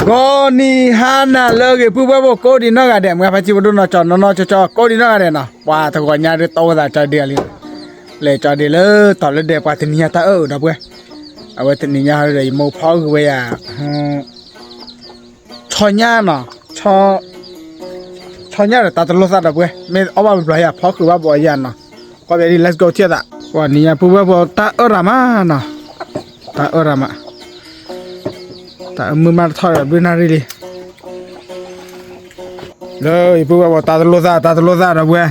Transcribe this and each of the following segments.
ဂီၤနံၤဟါနၤလၢအဂ့ၤ ပုၢ်ဝဲၢ်ဖိ ကိးဒံးနီၢ်ဂၤဒဲး, မုၢ်ဂၤဖါတံၢ်ဖိဒိၣ်နီၢ်ကၠီ နီၢ်နီၢ်ကၠီကၠီ ကိးဒံးနီၢ်ဂၤဒဲးနီၤ, ပှၤတဂီၤညါဒ်တီအိၣ်သးကၠီဒံးလံ, လဲၤကၠီဒံးလၢတီၤလၢဒဲး ပှၤတနံၤညါတၢ်အၢၣ်အုးဒီပုၢ်ဝဲၢ်, အဝဲတနံၤညါဒီး ယမိၢ်ဖီဃုာ်ဝဲယၤ ဆီညၣ်နီၤ, ဆီညၣ်ဒီးတၢ်တလိၣ်သၣ်ဒီပုၢ်ဝဲၢ်, မ့ၢ်အီၣ်ဘၣ်ဘျီယၤ ဖီဃုာ်ဘၣ်ဘီယၤနီၤ, ကွၢ်ဘၣ်ဒ် let's go ထံၣ်သး, ပှၤနံၤညါပုၢ်ဝဲၢ်ဖိတၢ်အၢၣ်ရၤမးနီၤ, တၢ်အၢၣ်ရၤမး, တၢ်အၢၣ်မုာ်မးတထီၣ်ဒီးဘျုးနၣ်ရံၣ်လံ, လၢယပုၢ်ဝဲၢ်ဖိတၢ်တလိၣ်သၣ် တၢ်တလိၣ်သၣ်ဒီပုၢ်ဝဲၢ်,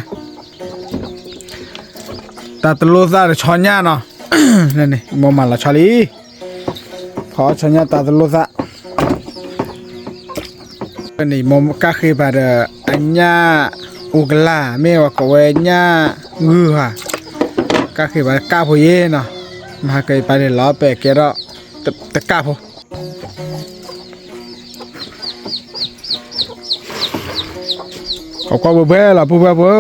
တၢ်တလိၣ်သၣ်ဒီးဆီညၣ်နီၤ, မိၢ်မၤလီၤဆီလံ ဖီဆီညၣ်တၢ်တလိၣ်သၣ်, န့ၣ်မိၢ်ကၣ်ဃ့ဘၣ်ဒီး အညၣ်အူကလၢ် မ့ၢ်ဝဲကိးဝဲညၣ်ဂုၢ်ဧါ, ကၣ်ဃ့ဘၣ်တကၣ်ဖိယ့ၣ်နီၤ, မဟါကပာ်န့ၣ်လီၤ ပဲာ်ကဲထီၣ်တကၣ်ဖိ ကကွၢ်ဘှဲဘှဲလီၤ ပုၢ်ဝဲၢ်ဖိဧၢ,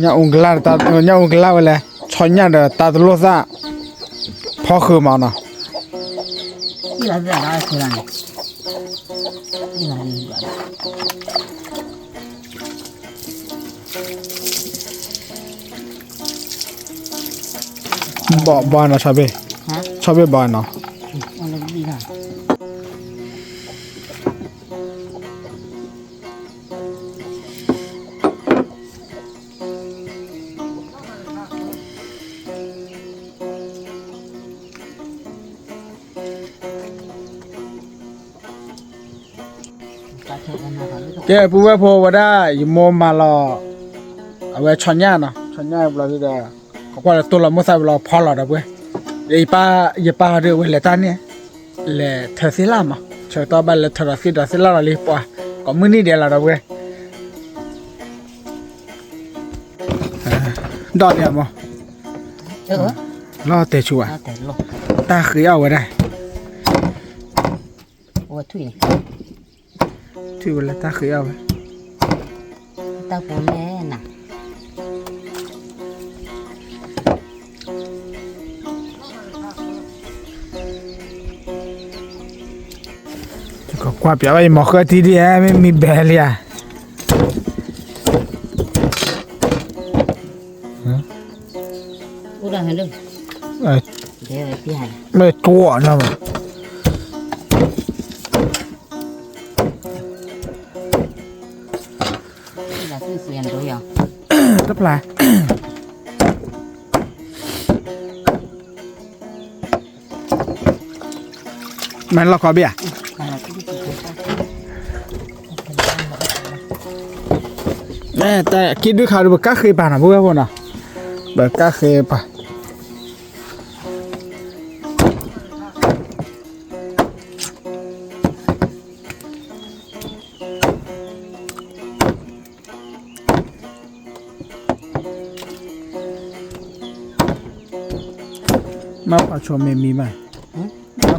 ညၣ်အူကလၢ် ညၣ်အူကလၢ်ဝဲလဲၣ်, ဆီညၣ်ဒီးတၢ်တလိၣ်သၣ် ဖီဃုာ်မးနီၤ. ဘီဘီနီၤ ဆီဘ့ၣ်, ဆီဘ့ၣ်ဘီနီၤ. ကဲ ပုၢ်ဝဲၢ်ဖိဝဲဒၣ် ယမိၢ်မၤလီၤ အဝဲဆီညၣ်နီၤ, ဆီညၣ်ဘျီဒီး ကကွၢ်လၢတိၢ်လီၤမိၢ်သၣ်ဘျီဖီလီၤဒီပုၢ်ဝဲၢ်, ယပၢ်ဟီဒုး အဝဲလဲၤတၢ်န့ၣ် လဲၤထၢသ့ၣ်လၣ်မး, ဆၢကတီၢ်ဘၣ်လဲၤထၢဒီးသ့ၣ်ဒီးသ့ၣ်လၣ်လီၤလံ ပှၤ ကိးမုၢ်နံၤဒဲးလီၤဒီပုၢ်ဝဲၢ်. ဒီးန့ၣ်အမိၢ်, လီၤတဲာ်ဆူၣ်ဝဲ, တၢ်ဃ့အီၣ်ဝဲဒၣ်, ထံၣ်ဝဲလၢတၢ်ဃ့အီၣ်ဝဲ တၢ်ပူၤလဲၣ်နၤ ကွၢ်ပျးဝဲယမီၤဃၢၣ်ထံဒ်ဧ မ့ၢ်မံဘဲလံဧါ. မ့ၢ်တြီၢ်နီၤ, တဖျါ မ့ၢ်လီၢ်ကီဘ့ၣ်ဧါ, တၢ်ကံၣ်ဒုးခးဒီး ပကၣ်ဃ့ပၤနီၤ ပုၢ်ဝဲၢ်ဖိနီၤ, ပကၣ်ဃ့ပၤ မ့ၢ်ဖီဆိမ့ၢ်မံမး, မ့ၢ်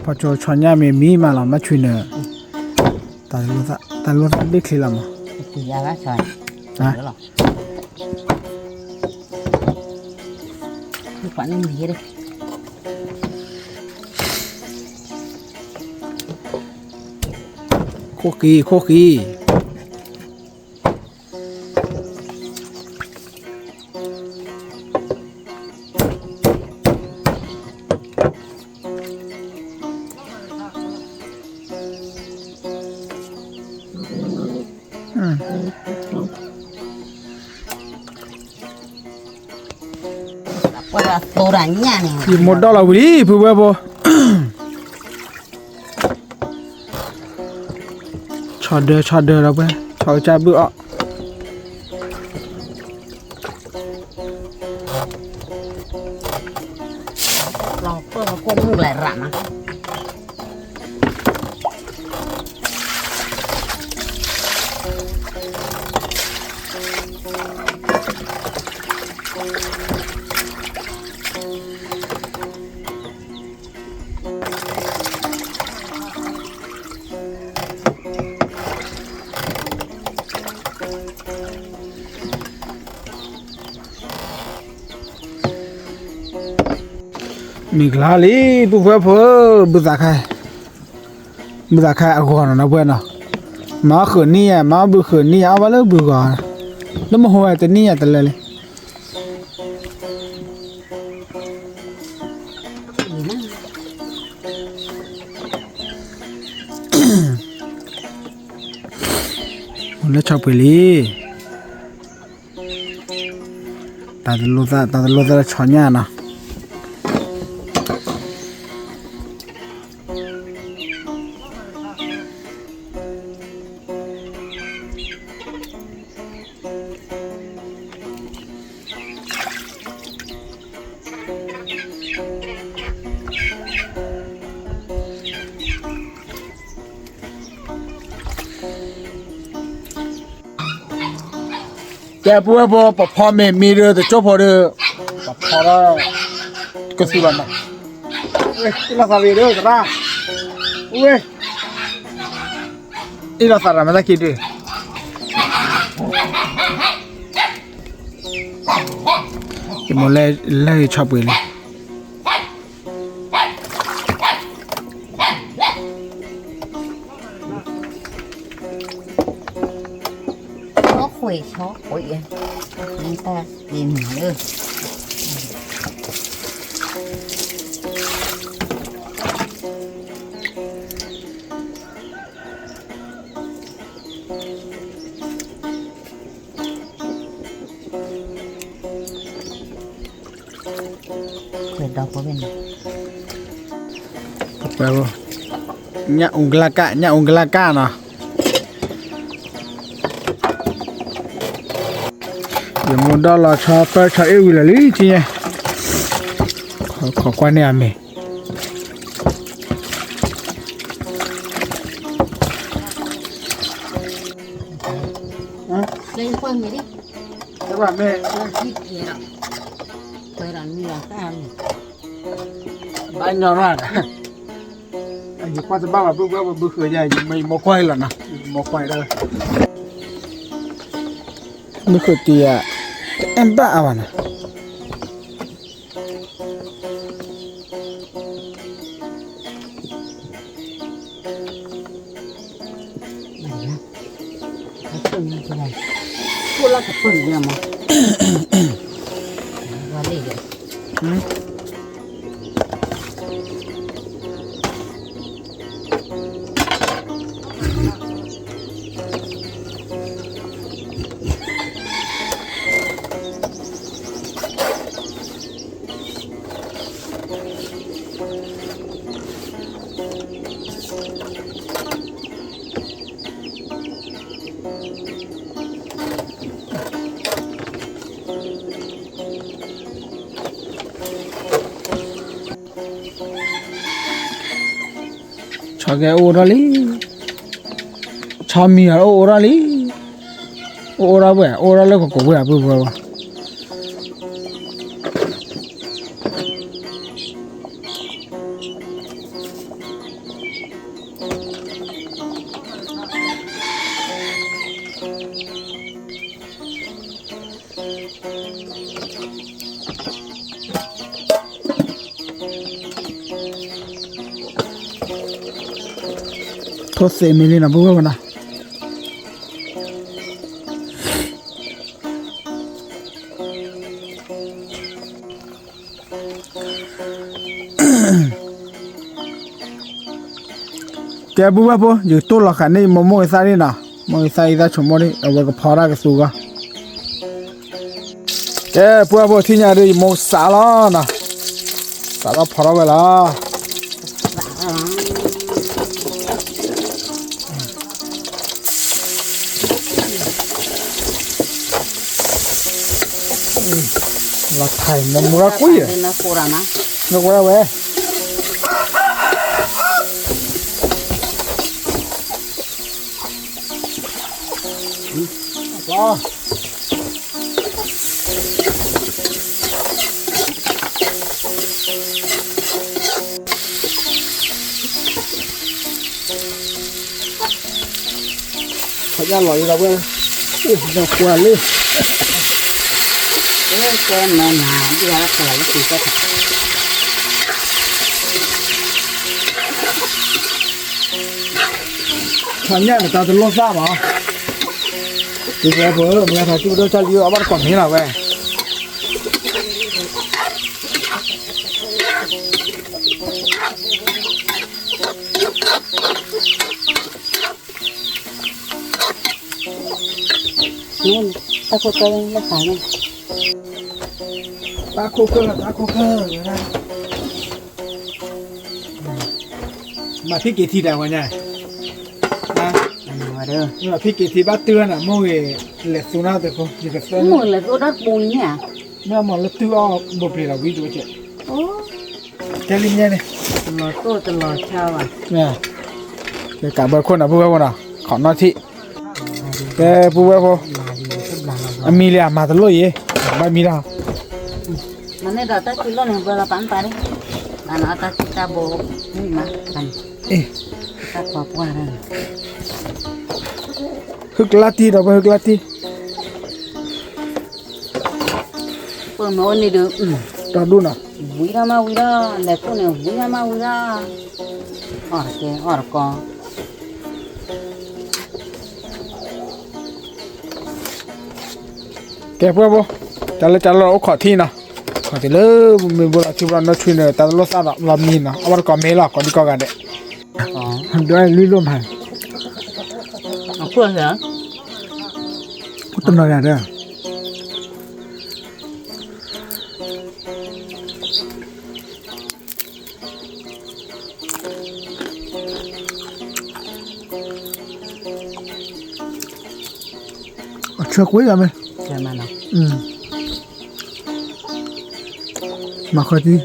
ဖီဆိဆီညၣ်မ့ၢ်မံမးလီၤ မ့ၢ်ဆွံနၢၤ, တၢ်လိၣ်သၣ်ဒ့ၣ်ချ့လီၤမး, ခိၣ်ဃံ ခိၣ်ဃံ ယမိၢ်ဒီၣ်လီၤဝံၤလံ ပုၢ်ဝဲၢ်ဖိ, ဆီဒၢ ဆီဒၢဒီပုၢ်ဝဲၢ် ဆီကစၢ်ဘုၣ်အီၣ် လီၤပၢၢ်လီၤကိၢ်မုၢ်လၢ်ရၣ်မး မ့ၢ် မ့ၢ်ကလီလံ ပုၢ်ဖိဝဲၢ်ဖိ, ဘုသးခါ, ဘုသးခါအဂီၢ်နီၤ နီၤပှဲၤနီၤ, မၤအီၣ်ဃုာ်နံၣ်ယဲ မၤအီၣ်ဘုဃုာ်နံၣ်ယဲ အီၣ်ဘၣ်လၢဘုဂီၢ်, လၢမဟိဝဲတနံၣ်ယဲတလၢလံ. လၢဆီပှ့ၤလံ, တၢ်တလိၣ်သၣ် တၢ်တလိၣ်သၣ်လၢဆီညၣ်နီၤ. ကဲ ပုၢ်ဝဲၢ်ဖိ ပဖီမ့ၤမံဒီး တကၠိၢ်ဖိဒီး ပဖီဒီး ကသူလီၤနီၤ. အ့ၣ်လိာ်သးရ့ဒီး သရၣ်, အ့ၣ်လိာ်သးရၤမတၢ်ခံဒုး, ယမိၢ်လဲၤလၢဆီပှ့ၤလံ. ဆီခွ့ဆီခွ့, မ့ၢ်တၢ်တ့မ့ၢ်လၢ ညၣ်အူကလၢ်ကၣ် ညၣ်အူကလၢ်ကၣ်နီၤ. ယမိၢ်ဒီးလီၤဆီပၢၢ်ဆီအ့ၣ်ဝံၤလီၤလံ ထံၣ်ညါ, ခိးကွၢ်န့ၢ်အမ့ၤ. ဘၣ်ညီရၣ်, ယကွၢ်တဘၣ်ဘၣ် ပုၢ်ဖိဝဲၢ်ဖိ ဘုဃုာ်ယဲ ယမိၢ်ကွၢ်လီၤနီၤ, ယမိၢ်ကွၢ်ဒၣ်, ဘုဃုာ်တံၤယၤ တအဲၣ်ဘၣ်အါဘၣ်နီၤ. ဆီကဲအိၣ်ထီၣ်လံ, ဆီမံၤအအိၣ်အိၣ်ထီၣ်လံ, အိၣ်အိၣ်ထီၣ်ဝဲ အိၣ်ထီၣ်လၢကကိးဝဲအပုၢ်ဖိဝဲၢ်ဖိ. ထိၣ်သ့မ့ၢ်လံနီၤ ပုၢ်ဝဲၢ်မနၤ. ကဲ ပုၢ်ဝဲၢ်ဖိ ယကတိၢ်လီၤဃာ်န့ၢ်မိၢ်မိၢ်ဂ့ၤသၣ်န့ၣ်နီၤ, မိၢ်ဂ့ၤသၣ်အံၤသၣ်ဆိမိၣ်န့ၣ် အဝဲကဖီတၢ်ကသူဂီၢ်. ကဲ ပုၢ်ဝဲၢ်ဖိ ထံၣ်ညါဒီး ယမိၢ်စးလီၤနီၤ, စးထီၣ်ဖီထီၣ်ဝဲလီၤ. လီၤထံး နမူရၢ်ကွံာ်, နကွၢ်ဝဲ ခီၣ်ညၣ်လီၤအံၤလီၤဝဲ, အိၣ်ဒီးကွၢ်လံ, ကဲနၤနၤ ဒ်ဝဲလၢကလၤလၢကံကဲထီၣ် ဆီညၣ်န့ၣ် တၢ်တလိၣ်သၣ်မး, ဒ်ဝဲဖိဧၢ, မ့ၢ်ထီၣ်ကၠူၣ်ဒိၣ်ကၢ်လံ အီၣ်ဘၣ်တကိးမ့ၤလီၤဝဲ. တၢ်ခိၣ်ကၢၢ်လၢခါန့ၣ်, တၢ်ခိၣ်ကၢၢ် တၢ်ခိၣ်ကၢၢ်, မၤဖံးက့ၤထံတၢ်ဝဲညါ, မၤဖံးက့ၤထံဘၣ်တုၤဝဲနၤ မိၢ်ဂ့ၤ, လဲၤသူနၢ်တဖိ ယကသၢ, မိၢ်လဲၤသူဒၣ်ပူၤန့ၣ်ဧါ, မ့ၢ်မၤလၢတုၤအီၣ်ဘိပျံၤလီၤဝံၤတဝဲကဲ, ကဲလံမ့ၢ်န့ၣ်, တလီၤတိၢ်တလီၤဆါဘၣ်, ကဲကးဘၢခိၣ်နၤ ပုၢ်ဝဲၢ်ဖိနီၤ, ခိးနီၣ်ထံၣ်, ကဲပုၢ်ဝဲၢ်ဖိ, အမံၤလံဧါ မၤတလိၣ်အံၤ, ဘၣ်မံၤလီၤ, မၤန့ၢ်ဒီးတၢ်ခံလိၣ်န့ၣ် ဘၢလီၤပာ်မပာ်န့ၣ်, ဘၣ်နီၤတၢ်ခံတၢ်ဘိ, မ့ၢ်မး, တၢ်ကွၢ်ပှၢ်, ဟုကလါတံၢ်ဒီး ပဟုကလါတံၢ် ပမ့ၢ်အိၣ်န့ၣ်ဒီး, ဒီဒူၣ်နီၤ, ဝံၤဒီးမးဝံၤဒီး, လဲၤခိၣ်န့ၣ် ဝံၤဒီးမးဝံၤဒီး, အီၣ်တကဲအီၣ်တကီ, ကဲပှဲၤဘိ, တၢ်လၢတၢ်လီၢ်အိၣ်ခိးထံနီၤ, ခိးထံလၢမ့ၢ်ဘိလီၤထံဘိလီၤနီၢ်ထွံန့ၣ် တၢ်တလိၣ်သၣ်ဒီးလီၤမံနီၤ အဝဲတကိးမ့ၤလီၤ ကိးဒံကိးဂၤဒဲး, ဒွဲလွံၢ်လိၣ်မး, အခိၣ်လၢ, တနီၤယၤဒီး အဆၢကွံာ်ယၤမ့ၢ်, မၤဃီတံၢ်, ဃိဒီ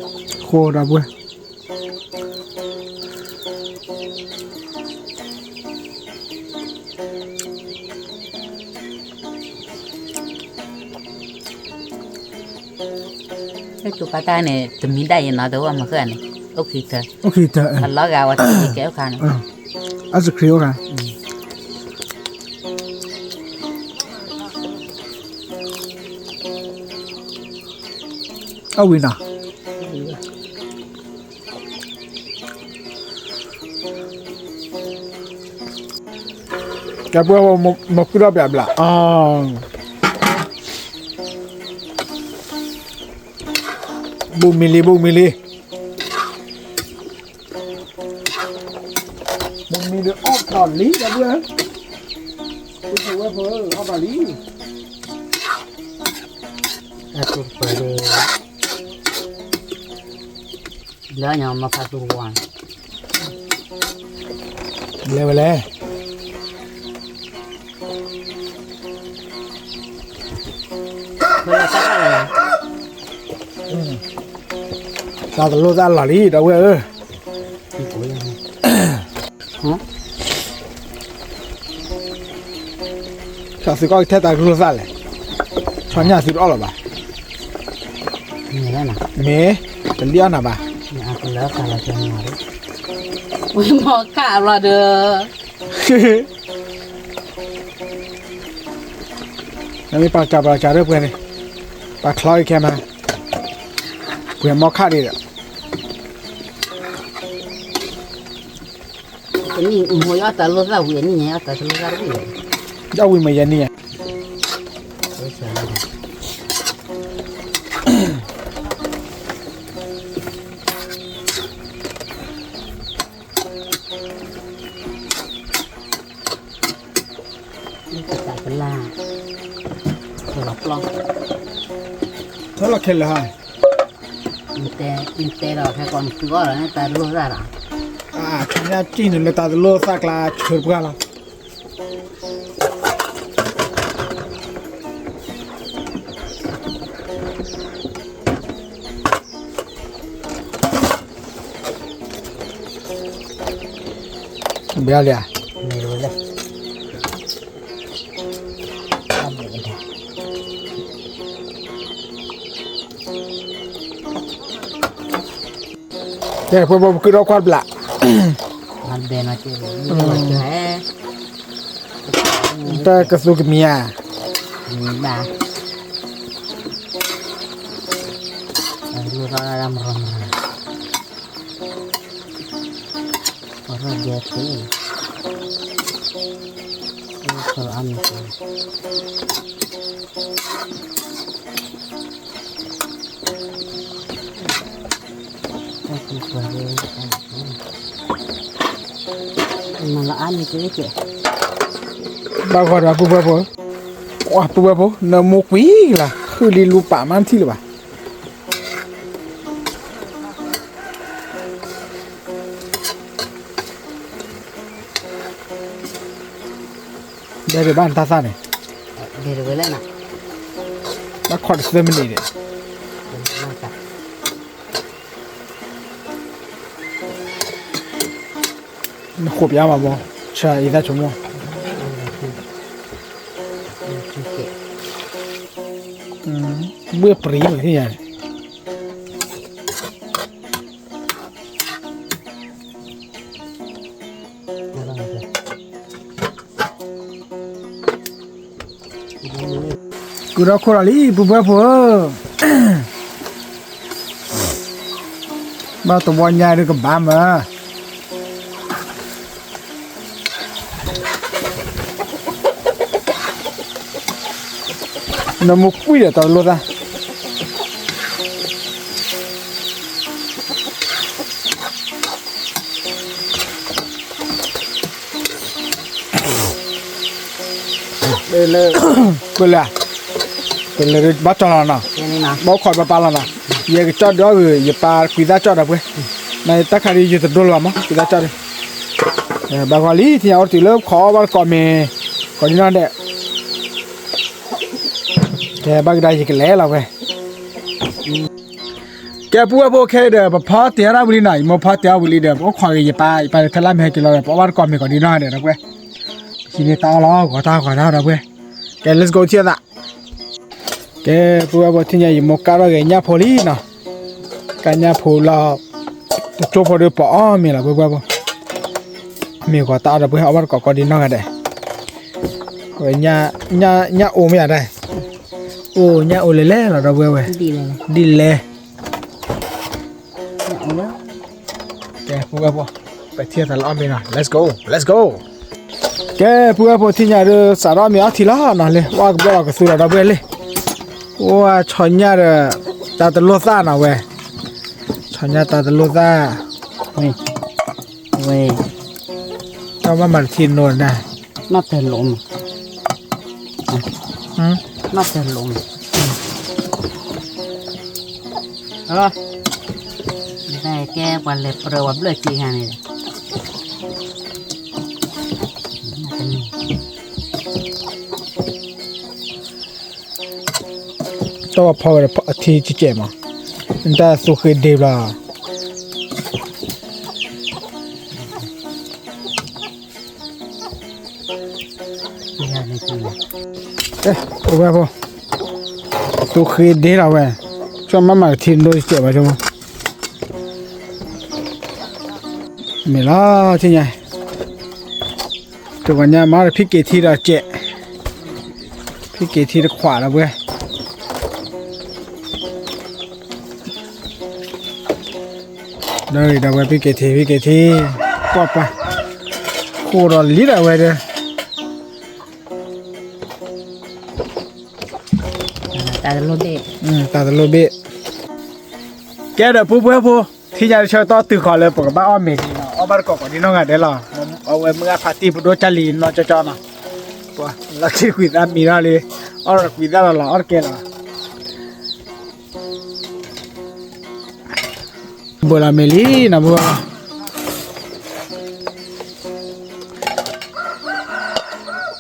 ပုၢ်ဝဲၢ် လၢကၠိပာ်တၢ်န့ၣ် တမံဒၣ်အံၤနီၤ တအိၣ်မၤဃၢၣ်န့ၣ်, အိၣ်ခံတၢ်, အိၣ်ခံတၢ်, အလီၤဂာ်ဝဲတကဲအိၣ်ခါန့ၣ်, အစခရံအိၣ်ခါ, အဝံၤနီၤ ကဲပှဲၤ မ့ၢ်ကုၢ်ထီၣ်ဘျးဘျး, ဘူးမံၤလံ ဘူးမံၤလံ, ဘူးမံၤဒီးအီၣ်ထီၣ်လံ ကဲပှဲၤ, ပုၢ်ဖိဝဲၢ်ဖိ အီၣ်ထီၣ်လံ, အတူၢ်ပၢၤဒီး ဘျီညါမၤဖးသူဝါ, လဲၤဝဲလဲၣ်, တၢ်တလိၣ်သၣ်လီၤလံ ဒီပုၢ်ဝဲၢ်ဧၢ, တၢ်သုကီၢ်ကထဲတၢ်တလိၣ်သၣ်လဲၣ်, ဆီညၣ်သုတအီၣ်လၢၤဘၣ်, မ့ၢ်, တလံၣ်အီၣ်နၤဘၣ်, ဝံၤမီၤခၣ်လီၤဒီး နမ့ၢ်ပာ်ကၢ်ပာ်ကၢ်ဒီးပှဲၤန့ၣ်, ပာ်ချီအံၤခဲမး, ပှဲၤမီၤခၣ်ဒံးဒီး, တနံၣ်မိၢ်ယအီၣ်တၢ်လိၣ်သၣ်ဝံၤအနံၣ်ညါ ယအီၣ်တၢ်တလိၣ်သၣ်တဝံၤ, ယအီၣ်ဝံၤမ့ၢ်ယဲၢ်နံၣ်ဧါ, တၢ်ကလၢ်, ထီလီၤခဲလၢာ်ဟါ, နတဲဒီးဖဲကီးနသုအီၣ်လီၤန့ၣ်တၢ်တလိၣ်သၣ်လီၤ, အါ ခါညါကံၣ်န့ၣ်လၢတၢ်တလိၣ်သၣ်ကျါဆၢတပှၢ်လီၤ. ဘၣ်လံဧါ, မ့ၢ်ဝဲလဲၣ်, ကဲ ပှဲၤဘီပကုၢ်ထီၣ်ကွၢ်တဘျီ, တၢ်ကသူကမံၤဧါ, မံၤဘၣ်, တၢ်ကလိၣ်ထီၣ်ဒၣ်မရၤမရၤ, ပှၤထီၣ်ဒဲဖဲ ဘၣ်ဂီၢ်ဒီးပုၢ်ဝဲၢ်ဖိ, ပှၤပုၢ်ဝဲၢ်ဖိ နမိၢ်ကွံာ်လၢ ဃုလံလူပာ်မးထံၣ်လၢၤဘၣ်. ဒဲဒၣ်ဘၣ်နတၢ်သၣ်န့ၣ်, ဘၣ်ခီတသၢမံးနံးဒီး နဃိးပျါမးဘီ, ဆၢအံသၣ်ဆိကမိၣ်, ဘှ့ၣ်ပြံၤမးသ့ၣ်ညါန့ၣ် ကုာ်ထီၣ်ခိၣ်လီၤလံ ပုၢ်ဝဲၢ်ဖိဧၢ, ဘၣ်တဝီညါဒုးကဘၣ်မး, နမိၢ်ကွံာ်ဒီးတၢ်တလိၣ်သၣ် ပလၢ, ပလၢဘၣ်ကၠီလီၤနီၤ, ဘၣ်အိၣ်ခိးပပၢ်လီၤနီၤ, ယကကၠီဒုးအီၣ်ဂ့ၤ ယပၢ်ကွံာ်သၣ်ကၠီဒီးပှဲၤ, နတၢ်ခါဒုးယတဒိလၢၤဘၣ်မး ကွံာ်သၣ်ကၠီဒုး, ဘၣ်ဂီၢ်လံ ထံၣ်ညါအိၣ်တတုၤလၢခီအီၣ်ဘၣ်တကိးမ့ၤ, ကိးဒံနီၢ်ဒဲး ကဲဘၣ်ကဒါယကလဲၤလီၤဝဲ, ကဲပုၢ်ဝဲၢ်ဖိခဲအံၤဒီး ပဖီတ့ၢ်အီၣ်ဒၣ်ဝံၤလံနီၤ, ယမိၢ်ဖီတ့ၢ်အီၣ်ဝံၤလံဒီး ပအိၣ်ခိးက့ၤယပၢ်, ယပၢ်ဖဲလၢမ့ၢ်ဟဲက့ၤလီၤဒီး ပအီၣ်ဘၣ်တကိးမ့ၤကိးဒံနီၢ်ဒဲးဒီးပှဲၤ, ဟံးန့ၢ်တၢ်အီၣ်လီၤ ဂီၤတၢ်ဂီၤတၢ်ဒီးပှဲၤ, ကဲ let's go ထံၣ်အသး ကဲ ပုၢ်ဝဲၢ်ဖိ ထံၣ်ညါ ယမိၢ်ကၢ်ထီၣ်က့ၤညၣ်ဖိလံနီၤ, ကၢ်ညၣ်ဖိလီၤ, တကၠိဖိဒီးပအီၣ်မ့ၤလီၤ ပုၢ်ဝဲၢ်ဖိ, မ့ၢ်ဂီၤတၢ်အီၣ်ဒီးပှဲၤ အီၣ်ဘၣ်တကိးကိးဒံနီၢ်ဂၤဒဲး, ဝဲ, ညၣ်အိၣ်မ့ၢ်ဧါဒၣ်, အိၣ်ညၣ်အိၣ်လဲၤလဲၤလီၤဒီးပှဲၤဝဲ, ဒ်လဲၣ် ကဲ ပုၢ်ဝဲၢ်ဖိ, ပထံၣ်သးလၢအီၣ်မ့ၤနီၤ let's go let's go, ကဲ ပုၢ်ဝဲၢ်ဖိ ထံၣ်ညါဒီး စးထီၣ်မ့ၤအီထံလီၤနီၤ လၢ ဝဲကဘျီၣ်လီၤကသူဒီးပှဲၤလံ, အိၣ်ဝဲဆီညၣ်ဒီး တၢ်တလိၣ်သၣ်နီၤဝဲ, ဆီညၣ်တၢ်တလိၣ်သၣ်, ဝဲ, တၢ်မၤမၤတထံနိဒၣ်, နီၢ်တလိၣ်မး, နီၢ်တလိၣ်မး ကဲပှၤလဲၤပြၢဝဲဘျၢၣ်စ့ဟါန့ၣ်, တၢ်ဝဲဖီဝဲဒီးအထံကဲးမး, နတၢ်သူဃ့ဒ့ဘျီ ဝဲဖိ, သူဃ့ဒ့လီၤဝဲ, ဆိမၤမၤကထံဒိစဲးဘၣ်ဆိ, မ့ၢ်လီၤ ထံၣ်ညါ, တဂီၤညါမၤဒီးဖံက့ၤထံဒီးစဲး, ဖံက့ၤထံတခွးလီၤဝဲ ဒီးဒီးဝဲဖံက့ၤထံ ဖံက့ၤထံ, ပှၤပှၤ, ဃိဒီးလံဒီးဝဲဒီး, တၢ်တလိၣ်ဘ့ၣ်, တၢ်တလိၣ်ဘ့ၣ်, ကဲဒီးပုၢ်ဝဲၢ်ဖိ, ထံၣ်ညါတဆၢကတီၢ်တုၤဃီၤလၢပကဘၣ်အီၣ်မ့ၤဒံးနီၤ အီၣ်ဘၣ်တကိးကိးဒံနီၢ်ဂၤဒဲးလီၤ, အဝဲမုၢ်ဂၢ်ဖးတံၢ်ပဒိၣ်ကၢ်လံနီၢ်ကၠီကၠီနီၤ, ပှၤလီၤထံကွံာ်သးမံၤထီၣ်လံ, အီၣ်တကွံာ်သၣ်လီၤလီၤ အီၣ်တကဲလီၤ ဘၣ်လီၤမ့ၢ်လံနီၤ,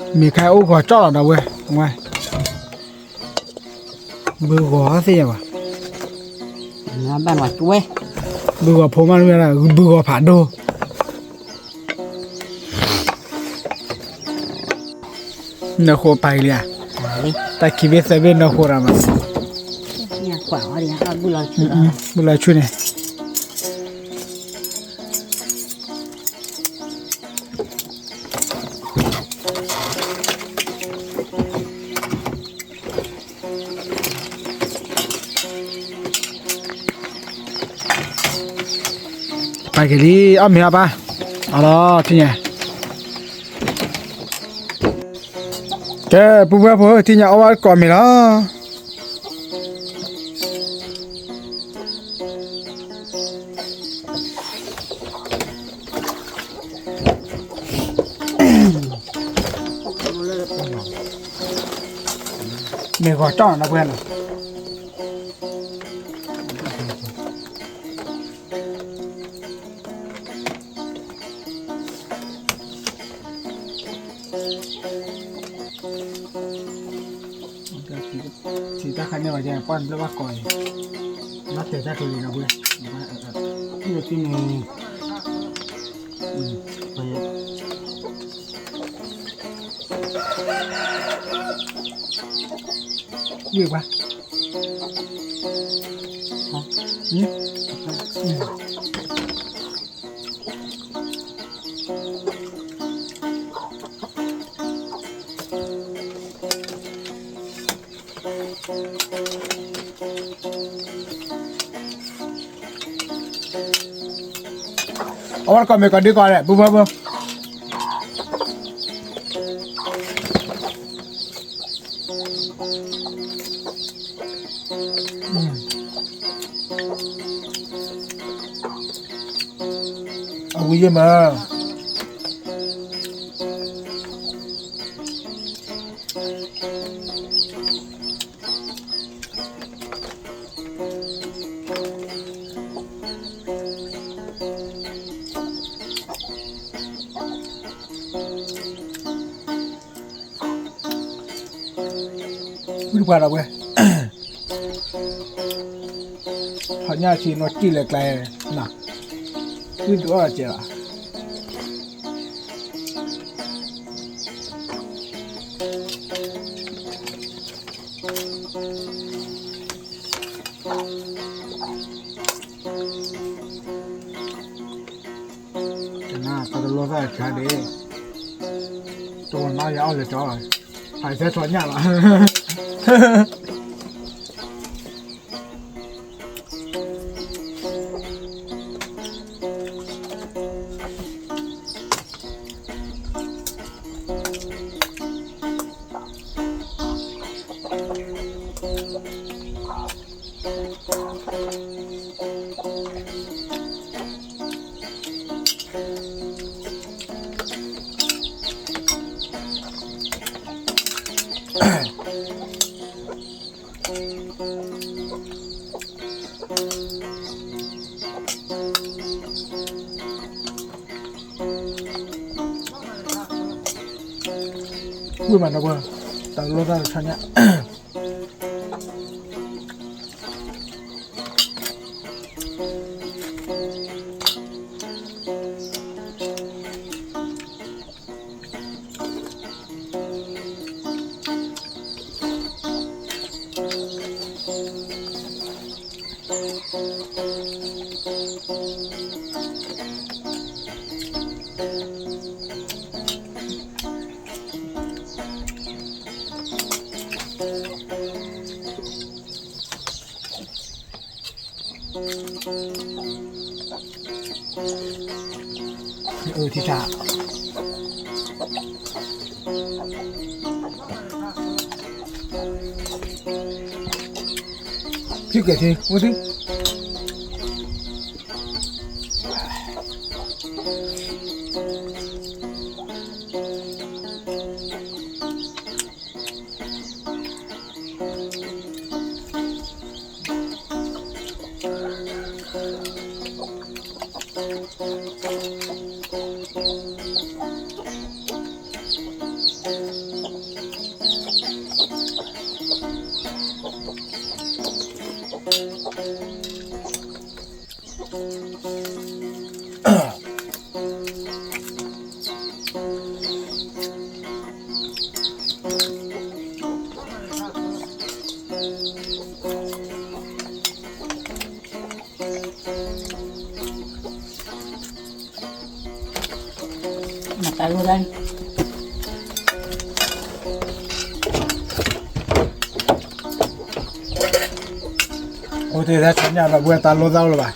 မ့ၢ်ခါအိၣ်ဂီၤကၠီလီၤဒီးဝဲ, ဘုဂီၤသ့ၣ်ညါဘၣ်, ဘုဂီၤဖိမး ဘုဂီၤဖးဒိၣ် နၢဃိပာ်ကလံဧါ, တၢ်ခံဘ့ၣ်သၢဘ့ၣ်နၢဃိရၤမး, ဘုလီၤဆူန့ၣ် ပာ်က့ၤလံ အီၣ်မ့ၤအီၣ်ပၢ်, အီလီၤ ထံၣ်ညါ, ကဲ ပုၢ်ဝဲၢ်ဖိ ထံၣ်ညါအီၣ်ဝဲကိးမံၤလီၤ. မ့ၢ်ဂီၤကၠီၣ်နီၤ ပှဲၤနီၤ. ထံၣ်တၢ်ခါန့ၣ်ဝဲ ပှၢ်ဘျၢဘၣ်ကီးအံၤ, လီၤတဲာ်တၢ်ကလံၤနီၤ ပှဲၤ, အံၤန့ၣ် ဝ့ၢ်ပှၤ အဝဲတကိးမ့ၢ်ကီးဒုးကီးလဲၣ် ပုၢ်ဝဲၢ်ဖိ. အဝံယဲၢ်မး ဝံၢ်တပှၢ်ဒီးဝဲ ထီၣ်ညၣ်ဆံနီၢ်ကံၣ်လဲၤကျဲနီၤ ဝံၢ်ဒုးအီၣ်စဲးလီၤ. တနၤ တၢ်တလိၣ်သၣ်တခါဒ့ၣ် တဝီၤနီၢ်ယၤအီၣ်လၢကၠီ ဖးဆဲထီၣ်ညၣ်လီၤ. ဝံၢ်မးနီၤပှၤ တၢ်လိၣ်သၣ်တခါညၣ် အၢ ထံဆး ထံကဲၤထံ အိၣ်သံ မတၤလိၣ်သၣ် အိၣ်တ့ၢ်လၢဆူညါဒီး ပဝဲတၢ်လိၣ်သၣ်အိၣ်လၢၤဘၣ်.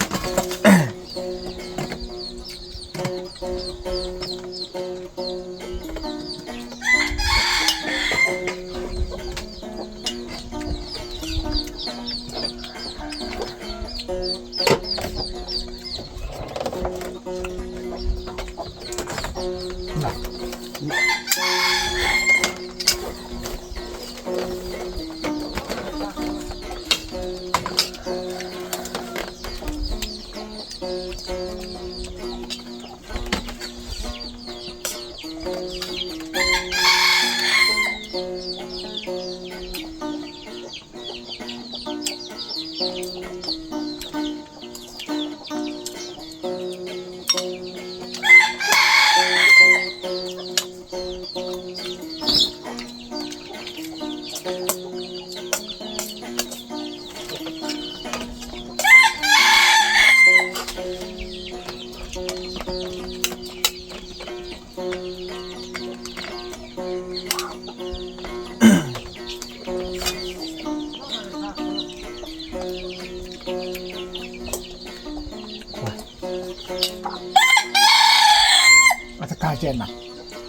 အတခါကဲနၤ,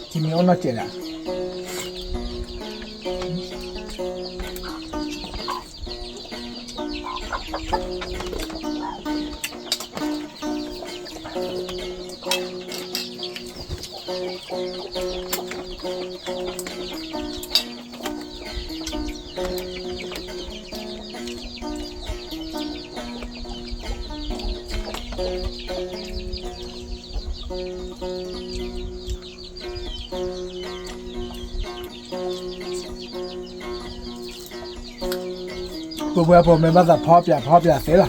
ထံမ့ၢ်အိၣ်နီၢ်ကဲဒၣ်. ပဝဲပမ့ၢ်ဘၣ်သးဖီပၠးဖီပၠးသ့လီၤ,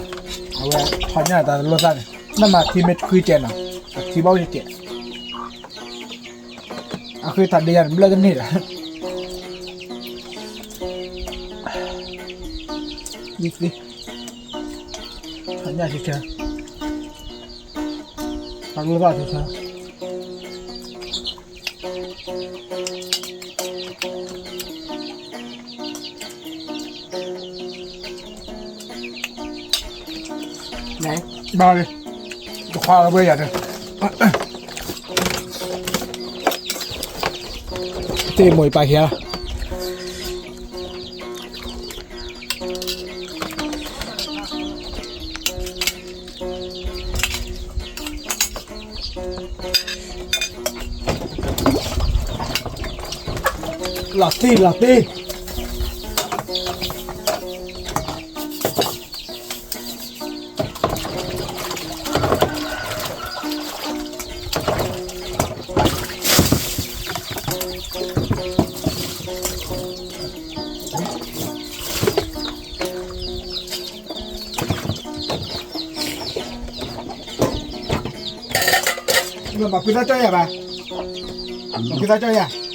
အဝဲထီညၣ်တၢ်တလိၣ်သၣ်န့ၣ်, နမၤထံမ့ၢ်တခွံကဲနီၤ, အထံဘၣ်အိၣ်ကဲ, အဃ့တၢ်ဒ့ယၤန့ၣ်ဘျၢၣ်တန့ၢ်ဒီး, ယသ့, ထီညၣ်ဆၢဆၢ, တၢ်တလိၣ်သၣ်ဆၢဆၢ ဘၣ်လံ, တခွါလၢပှဲၤယၤတ, တ့ၢ်မိၢ်အံၤပာ်ခံဂၤလီၤ. လီၤတံၢ်လီၤတံၢ်, မၤကွံာ်သၣ်ကၠီယၤဘၣ်, မၤကွံာ်သၣ်ကၠီယၤ.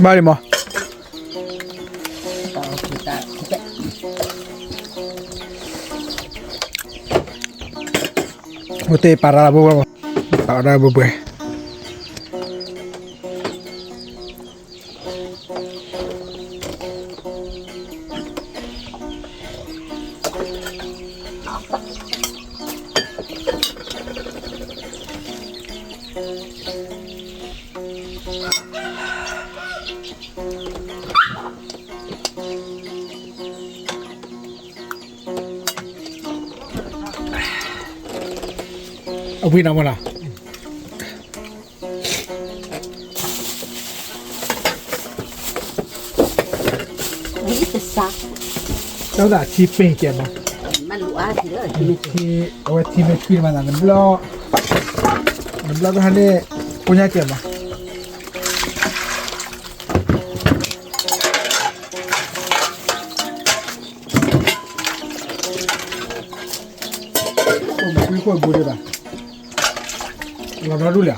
ဘၣ်လံမး, အိၣ်တ့ၢ်ပာ်ရၣ်လၢဘိဘိ, ပာ်ရၣ်ဘိဘိ. အဝံၤနီၤမ့ၢ်နီၤ, တၢ်သးထံပ့ၢ်ကဲမး, အဝဲထံမ့ၢ်ထွံၣ်မးသးန့ၣ်ဘျီ, နဘျီတဟါန့ၣ် ကိညါကဲမး ကွံာ်ခိၣ်ဘူဒံးဘၣ် လီၤဒီဒူၣ်လံ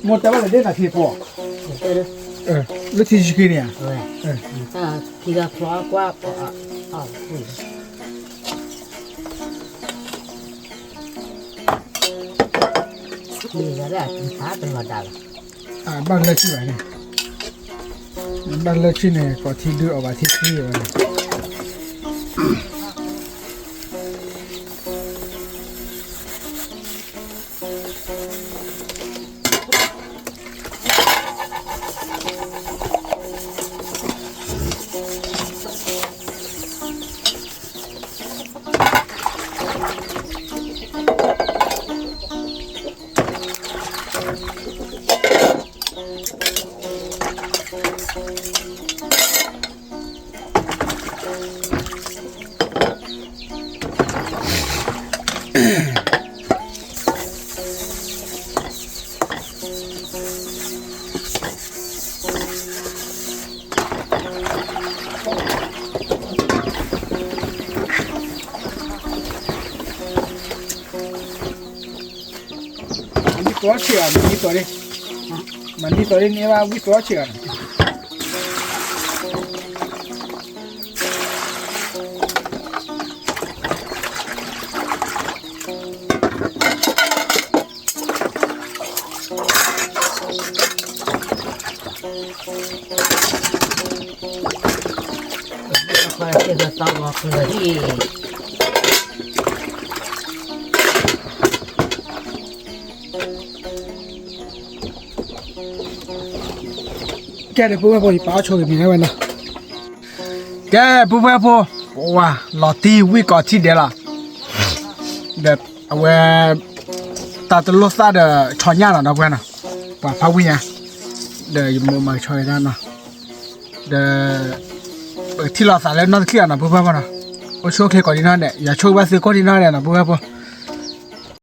မိၢ်တဲဘၣ်လၢဒ့ၣ်နၤထံဖိ လၢထံဆှံန့ၣ်ဧါ ထံဂၤဖျီကွၢ် ဘၣ်လၢဆံဘၣ်န့ၣ် ဘၣ်လၢဆံန့ၣ် ကိးထံဒုးအီၣ်ဘၣ်ထံဆှံဝဲန့ၣ် မၤနံၣ်သီဆံးဂၤ မၤနံၣ်သီန့ၣ် မၤနံၣ်သီန့ၣ် န့ၢ်ဘၣ်ဝံၣ်သီဆံးဂၤန့ၣ် ကဲဒီး ပုၢ်ဝဲၢ်ဖိ ယပာ်အီၣ်ဆိက့ၤမံၤဝဲနီၤ ကဲ ပုၢ်ဝဲၢ်ဖိ ပဝၤလီၤတံၢ်ဝံၣ်ကိးထံၣ်ဒဲးလီၤ ဒီးအဝဲ တၢ်တလိၣ်သၣ်ဒီးဆီညၣ်နီၤ ဒီပုၢ်ဝဲၢ်နီၤ ပှၤဖးဝံၣ်ညါ ဒီးယမိၢ်မၤကဆှီက့ၤတၢ်နီၤ ဒီး ပကထံၣ်လိာ်သးလၢနီၢ်တချံၣ်အီၤနီၤ ပုၢ်ဝဲၢ်ဖိနီၤ အိၣ်ဆူၣ်အိၣ်ချ့ကိးဒံနီၢ်ဒဲး ယဆိၣ်ဘၣ်သုကိးဒံနီၢ်ဒဲးနီၤ ပုၢ်ဝဲၢ်ဖိ